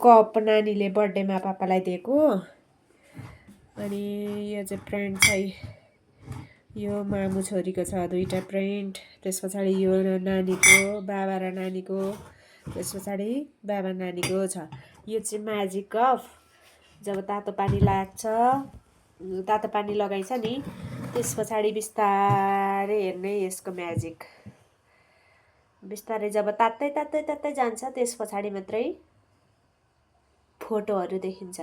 Cup नानीले बर्थडेमा पापालाई दिएको। अनि यो चाहिँ प्रिन्ट छ, यो मामु छोरीको छ 2टा प्रिन्ट। त्यस पछाडि यो नानीको, बाबा र नानीको। त्यस पछाडि बाबा नानीको छ। यो चाहिँ म्याजिक कप, जब तातो पानी लाग्छ, तातो पानी लगाइन्छ नि, त्यस पछाडि बिस्तारै हेर्ने यसको म्याजिक। बिस्तारै जब तात्तै तात्तै तात्तै जान्छ, त्यस पछाडि मात्रै फोटोहरू देखिन्छ।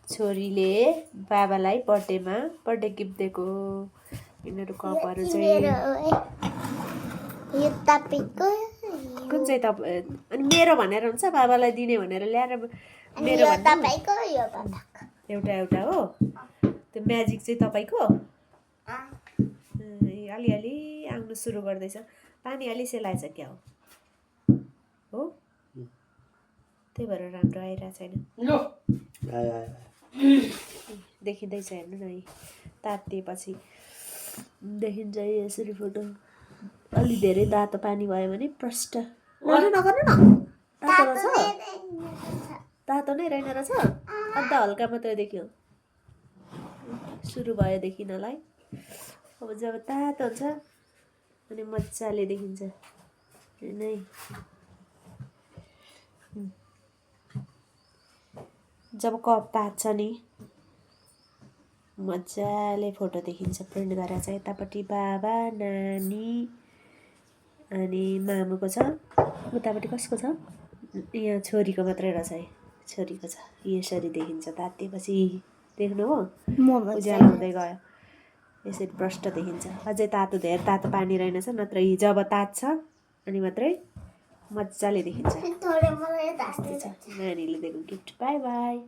छोरीले बाबालाई बर्थडे गिफ्ट दिएको। यिनीहरू कपहरू चाहिँ कुन चाहिँ तपाईँ अनि मेरो भनेर हुन्छ, बाबालाई दिने भनेर ल्याएर मेरो एउटा हो। त्यो म्याजिक चाहिँ तपाईँको अलिअलि आउनु सुरु गर्दैछ। पानी अलि सेलाएछ क्या हो, त्यही भएर राम्रो आइरहेको छैन। देखिँदैछ, हेर्नु न, तातिएपछि देखिन्छ यसरी फोटो। अलि धेरै तातो पानी भयो भने प्रष्ट। नगर्नु न, तातो नै रहेन रहेछ, अझ हल्का मात्रै देखियो। सुरु भयो देखिनलाई। अब जब तातो हुन्छ अनि मजाले देखिन्छ नै। जब कप तात्छ नि, मजाले फोटो देखिन्छ प्रिन्ट गरेर चाहिँ। यतापट्टि बाबा, नानी अनि मामुको छ। उतापट्टि कसको छ? यहाँ छोरीको मात्रै रहेछ है, छोरीको छ। यसरी देखिन्छ तातेपछि, देख्नु हो, उज्यालो हुँदै गयो, यसरी प्रष्ट देखिन्छ। अझै तातो, धेरै तातो पानी रहेनछ, नत्र जब तात्छ अनि मात्रै मजाले देखिन्छ। नानीले दिएको गिफ्ट। By by.